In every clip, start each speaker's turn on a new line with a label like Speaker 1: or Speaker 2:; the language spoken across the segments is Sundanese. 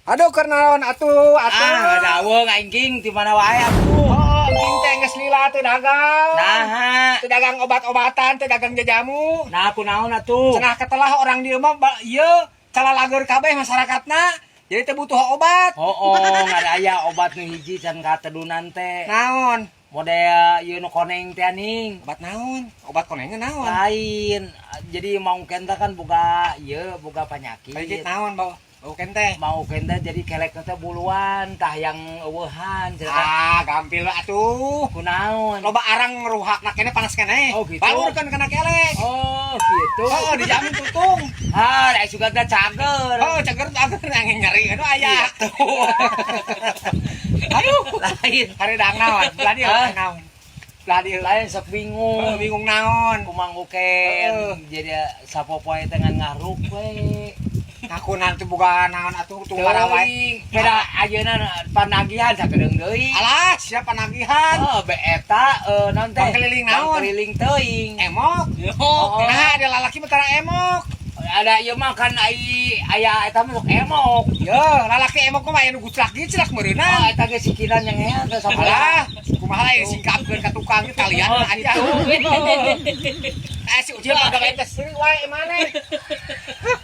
Speaker 1: Aduh, keur naon atuh atuh?
Speaker 2: Ah, daweng aing king di mana wae atuh.
Speaker 1: Oh, engking teh geus lila teu dagang.
Speaker 2: Nah,
Speaker 1: Teu dagang obat-obatan, teu dagang jajamu.
Speaker 2: Nah, kunaon atuh?
Speaker 1: Cenah ketelah orang dieu mah ieu calalager kabeh masyarakatna. Jadi teu butuh obat.
Speaker 2: Oh, nggak aya obat nu hiji can katedunan teh.
Speaker 1: Naon?
Speaker 2: Model ieu nu koneng teh ning.
Speaker 1: Obat naon? Obat konengnya naon?
Speaker 2: Lain. Jadi Mang Uken teh kan boga ieu, boga penyakit.
Speaker 1: Penyakit naon, Bau? Bau kente.
Speaker 2: Mang Uken teh jadi kelek teh buluan, tah yang eueuhan cenah.
Speaker 1: Ah, gampil atuh.
Speaker 2: Kunaon?
Speaker 1: Loba arang ngeruhakna kene panas kene.
Speaker 2: Oh, gitu.
Speaker 1: Balurkeun kana kelek.
Speaker 2: Oh, gitu.
Speaker 1: Oh, dijamin tutung.
Speaker 2: Ah, da suka teh cager.
Speaker 1: Oh, cager cager yang nyeri aduh aya.
Speaker 2: Gitu.
Speaker 1: Aduh.
Speaker 2: Lain.
Speaker 1: Hari dang naon? Belah dieu
Speaker 2: Hah?
Speaker 1: naon? Belah dieu.
Speaker 2: Lain sok bingung.
Speaker 1: Oh, bingung naon?
Speaker 2: Ku Mang Uken.
Speaker 1: Heeh.
Speaker 2: Jadi sapopoe teh ngan ngaruk we.
Speaker 1: Aku nanti boga naon atuh tunggu wae.
Speaker 2: Teuing. Beda ayeuna panagihan sakedeung deui.
Speaker 1: Alah, siapa nagihan?
Speaker 2: Oh, be eta naon teh?
Speaker 1: Bang keliling naon?
Speaker 2: Bang keliling teuing.
Speaker 1: Emok.
Speaker 2: Oh.
Speaker 1: Nah, ada lalaki mah tara emok.
Speaker 2: Ada ieu mah kan ai aya eta mah sok emok.
Speaker 1: Yo, lalaki emok mah aya nu guclak giclak
Speaker 2: Ah,
Speaker 1: meureunna.
Speaker 2: eta ge sikinan yang ea teh sapoe.
Speaker 1: Alah, kumaha lah singkapkeun ka tukang ge kalian
Speaker 2: Oh,
Speaker 1: aja.
Speaker 2: gitu.
Speaker 1: Eh, si Ucil mah gawe teh seuri wae maneh.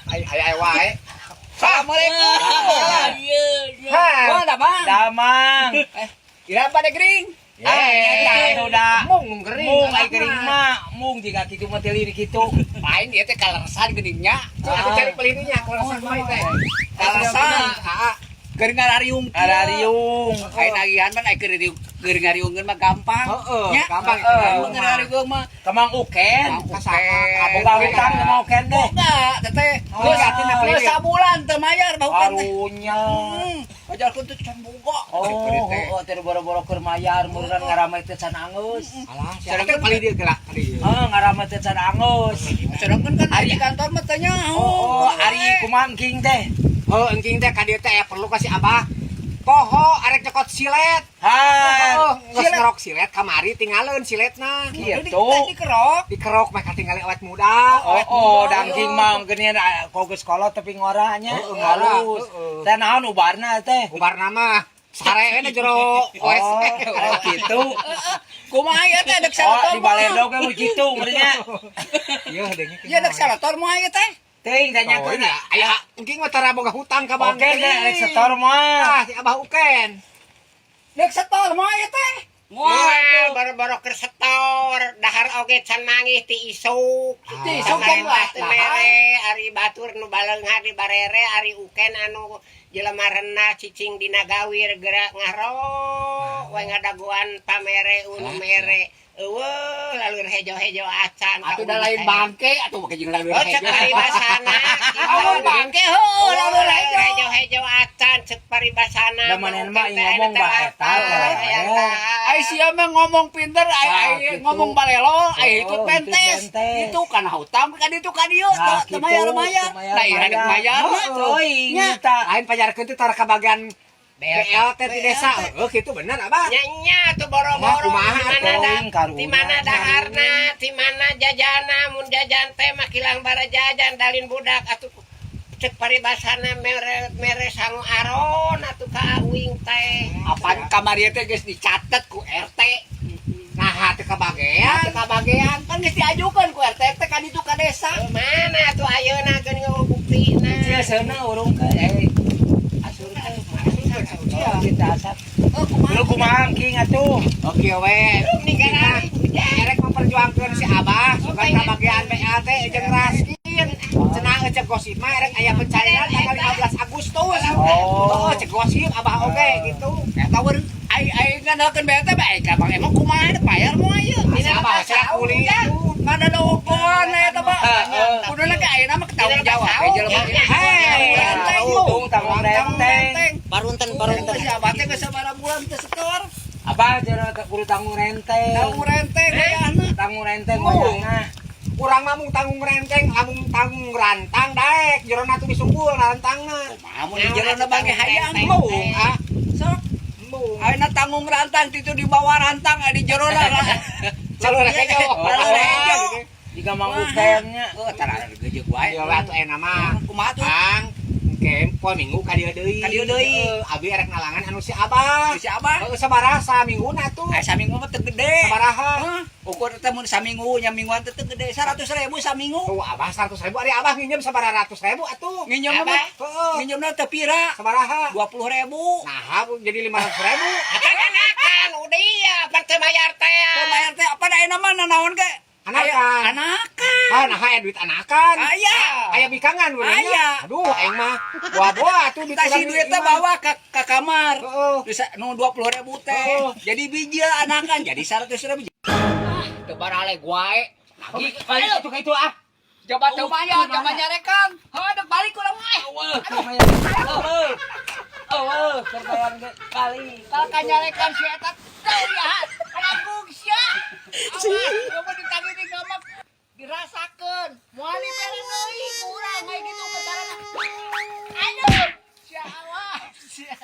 Speaker 1: Ai ai ai wae. Assalamualaikum.
Speaker 3: Iya, iya.
Speaker 1: Ha.
Speaker 3: Wah, damang.
Speaker 2: Damang.
Speaker 3: Ira pada gering.
Speaker 2: Eh, eta udah.
Speaker 1: Mung gering.
Speaker 2: Mung ai gering mah, mung jika kitu mah teu kitu.
Speaker 3: Main dia teh kaleresan geningnya.
Speaker 1: Cik, aku cari pelininya kaleresan mah teh.
Speaker 3: Kaleresan.
Speaker 1: Ah,
Speaker 3: Gering ngarariung.
Speaker 2: Ngarariung.
Speaker 3: Ai nagihan mah ai keur ngariungeun mah gampang.
Speaker 1: Heeh,
Speaker 3: Nya,
Speaker 1: gampang.
Speaker 2: Heeh.
Speaker 3: Mun ngariung mah
Speaker 2: Ka Mang Uken.
Speaker 1: Kasaha?
Speaker 2: Boga hutang ka Mang Uken teh.
Speaker 3: boga teteh.
Speaker 1: Oh,
Speaker 3: Geus
Speaker 1: yakin apa
Speaker 3: geus
Speaker 1: ini?
Speaker 3: sabulan teu mayar bau kan teh.
Speaker 2: Karunya.
Speaker 3: Ajarkeun teh can boga.
Speaker 2: Oh, oh, teh boro-boro keur mayar meureun ngaramai teh can angeus.
Speaker 1: Alah, si teh paling dia gerak kali.
Speaker 2: Heeh, ngaramai teh can angeus.
Speaker 3: Sedangkan kan di kantor mah teh nyaho.
Speaker 2: Oh, ari kumaha engking teh?
Speaker 1: Oh, engking teh ka dieu teh aya perlu ka si Abah. Poho arek nyokot silet.
Speaker 2: Ha.
Speaker 1: Oh, geus
Speaker 3: silet.
Speaker 1: ngerok silet kamari tinggalin siletna.
Speaker 2: Gitu.
Speaker 3: Dikerok.
Speaker 1: Dikerok mah katingali awet muda,
Speaker 2: Oh,
Speaker 1: awet
Speaker 2: oh,
Speaker 1: muda.
Speaker 2: dangking mah geuningan kok geus kolot tapi ngoranya.
Speaker 1: Heeh, ngora.
Speaker 2: Halus.
Speaker 1: Heeh.
Speaker 2: Teh naon ubarna teh?
Speaker 1: Ubarna mah sare we jero
Speaker 2: Oh,
Speaker 1: WC.
Speaker 2: oh gitu.
Speaker 3: Kumaha ieu teh dek
Speaker 2: Oh,
Speaker 3: salator.
Speaker 2: di baledog ge kitu meureunnya.
Speaker 1: Iya, dengke.
Speaker 3: Ieu dek salator moal ieu teh.
Speaker 2: Teuing
Speaker 1: Oh,
Speaker 2: tanyakeun.
Speaker 1: ini aya engking mah tara boga hutang ka Bang.
Speaker 2: Oke, teh rek setor mah.
Speaker 1: Ah, si Abah Uken.
Speaker 3: Dek setor moal ieu teh.
Speaker 4: Moal boro-boro keur setor, dahar oge can manggih ti isuk.
Speaker 3: Ti isuk kan
Speaker 4: Pamarentah teu
Speaker 3: lah.
Speaker 4: mere, ari batur nu baleunghar di barere, ari Uken anu jelema rendah cicing dina gawir gerak ngaro we ngadagoan pamere unu mere. Eueuh, lalur hejo-hejo acan.
Speaker 3: Atuh da lain bangke atuh make jeung lalur
Speaker 4: Oh, cek
Speaker 3: hejo.
Speaker 4: paribasana.
Speaker 3: Amun bangke heuh lalur hejo.
Speaker 4: Hejo-hejo acan cek paribasana.
Speaker 2: Da manehna mah ngomong bae eta,
Speaker 3: Ai sia mah ngomong pinter, ai
Speaker 2: Nah,
Speaker 3: ai
Speaker 2: gitu.
Speaker 3: ngomong balelo, ai itu
Speaker 2: Oh,
Speaker 3: pentes.
Speaker 2: itu pentes.
Speaker 3: Itu kana hutang kan itu ka dieu
Speaker 2: Nah,
Speaker 3: teu mayar-mayar.
Speaker 2: gitu, teu
Speaker 3: Nah, ira dek mayar mah.
Speaker 2: Teuing
Speaker 3: Nya.
Speaker 2: eta.
Speaker 1: Lain pajarkeun teh tara kabagian BLT di desa. Oh, gitu bener Abah.
Speaker 4: Nya nya tuh boro-boro
Speaker 1: Kumaha,
Speaker 4: di mana
Speaker 2: teuing karunya.
Speaker 4: di mana daharna, di mana jajana, mun jajan teh mah kilang bara jajan dalin budak atuh cek paribasana mere mere sangu aron atuh ka uing teh.
Speaker 3: Apan kamari teh geus dicatet ku RT.
Speaker 1: Nah, teu kabagean.
Speaker 3: Teu kabagean kan geus diajukeun ku RT teh ka ditu ka desa.
Speaker 4: Eh, mana tuh ayeuna geun buktina.
Speaker 2: Cia seuna urung ke eh asur teh. Oh, kita asap.
Speaker 3: Oh, kumaha?
Speaker 2: Lu kumaha engking atuh?
Speaker 1: Oke we.
Speaker 4: Ninggal
Speaker 1: Erek memperjuangkeun si Abah sugan kabagian BLT jeung raskin. Cenah cek gosip mah erek aya pencairan tanggal 15 Agustus.
Speaker 2: Oh.
Speaker 1: Oh, cek gosip Abah oge gitu.
Speaker 3: Eta war ai ai ngandalkeun BLT bae ka Bang emang kumaha dek bayar moal ieu.
Speaker 1: Si Abah cenah kuli.
Speaker 3: Ngada dogoan eta mah.
Speaker 2: Heeh.
Speaker 3: Kuduna ge ayeuna mah tanggung jawab we jelema.
Speaker 1: Hei,
Speaker 3: Renteng
Speaker 2: Untung tanggung renteng.
Speaker 4: Barunten
Speaker 3: Barunten si Abah teh geus sabaraha bulan teu setor.
Speaker 2: Abah cenah kudu tanggung renteng.
Speaker 3: Tanggung renteng wayahna.
Speaker 2: Tanggung renteng
Speaker 1: Mung.
Speaker 2: wayahna.
Speaker 1: Urang mah mung tanggung renteng, lamun tanggung rantang daek jerona tuh disumpul rantangna.
Speaker 3: Kumaha mun di jerona bangke hayang.
Speaker 1: Embung ah,
Speaker 3: Sok
Speaker 1: embung.
Speaker 3: ayeuna tanggung rantang titu di bawah rantang di jerona.
Speaker 1: Lalur hejo.
Speaker 3: Lalur hejo.
Speaker 2: Jika Mang Uken nya.
Speaker 3: Oh, tara gejeug wae.
Speaker 1: Ya we atuh enak mah.
Speaker 3: Kumaha tuh?
Speaker 1: Kang, Kem poe Minggu ka dieu deui.
Speaker 3: Ka dieu deui.
Speaker 1: Heeh, abi erek nalangan anu si Abah.
Speaker 3: Si Abah.
Speaker 1: Heeh, sabaraha saminguna tuh?
Speaker 3: Eh, saminggu mah teu gede.
Speaker 1: Sabaraha?
Speaker 3: Hah? Ukur teh mun saminggu nya mingguan teh teu gede 100.000 saminggu.
Speaker 1: Tuh Abah 100.000, ari Abah nginjem sabaraha ratus ribu atuh.
Speaker 3: Nginjem mah
Speaker 4: Abah.
Speaker 1: Heeh.
Speaker 3: nginjemna teu pira?
Speaker 1: Sabaraha?
Speaker 3: 20.000.
Speaker 1: Nah, jadi 500.000.
Speaker 4: Akan anakan udah iya, pan teu bayar teh.
Speaker 3: Teu bayar teh apa da ayeuna mah nanaon ge?
Speaker 1: Anakan.
Speaker 3: Anakan.
Speaker 1: Ah, nah aya duit anakan.
Speaker 3: Aya.
Speaker 1: Aya bikangan urangnya.
Speaker 3: Aya.
Speaker 1: Aduh, aing mah boa-boa atuh duit
Speaker 3: Tah si
Speaker 1: urang
Speaker 3: duit teh
Speaker 1: imah.
Speaker 3: bawa ke kamar.
Speaker 1: Heeh.
Speaker 3: Bisa nu 20.000 teh.
Speaker 1: Heeh.
Speaker 3: Jadi bijil anakan jadi 100.000.
Speaker 2: Teu barale wae.
Speaker 1: Lagi kali itu ka itu ah.
Speaker 2: Coba teu bayar, coba nyarekan. Heuh, dek balik urang mah.
Speaker 3: Eueuh, keur bayar. Eueuh. Eueuh, keur bayar ge kali.
Speaker 2: Kalau kanyarekan si eta teu ya. Lagung sia. Awas, coba ditagih di gamak dirasakeun. Moal dibere deui ku urang kayak gitu pacarana. Aduh, sia awas. Sia.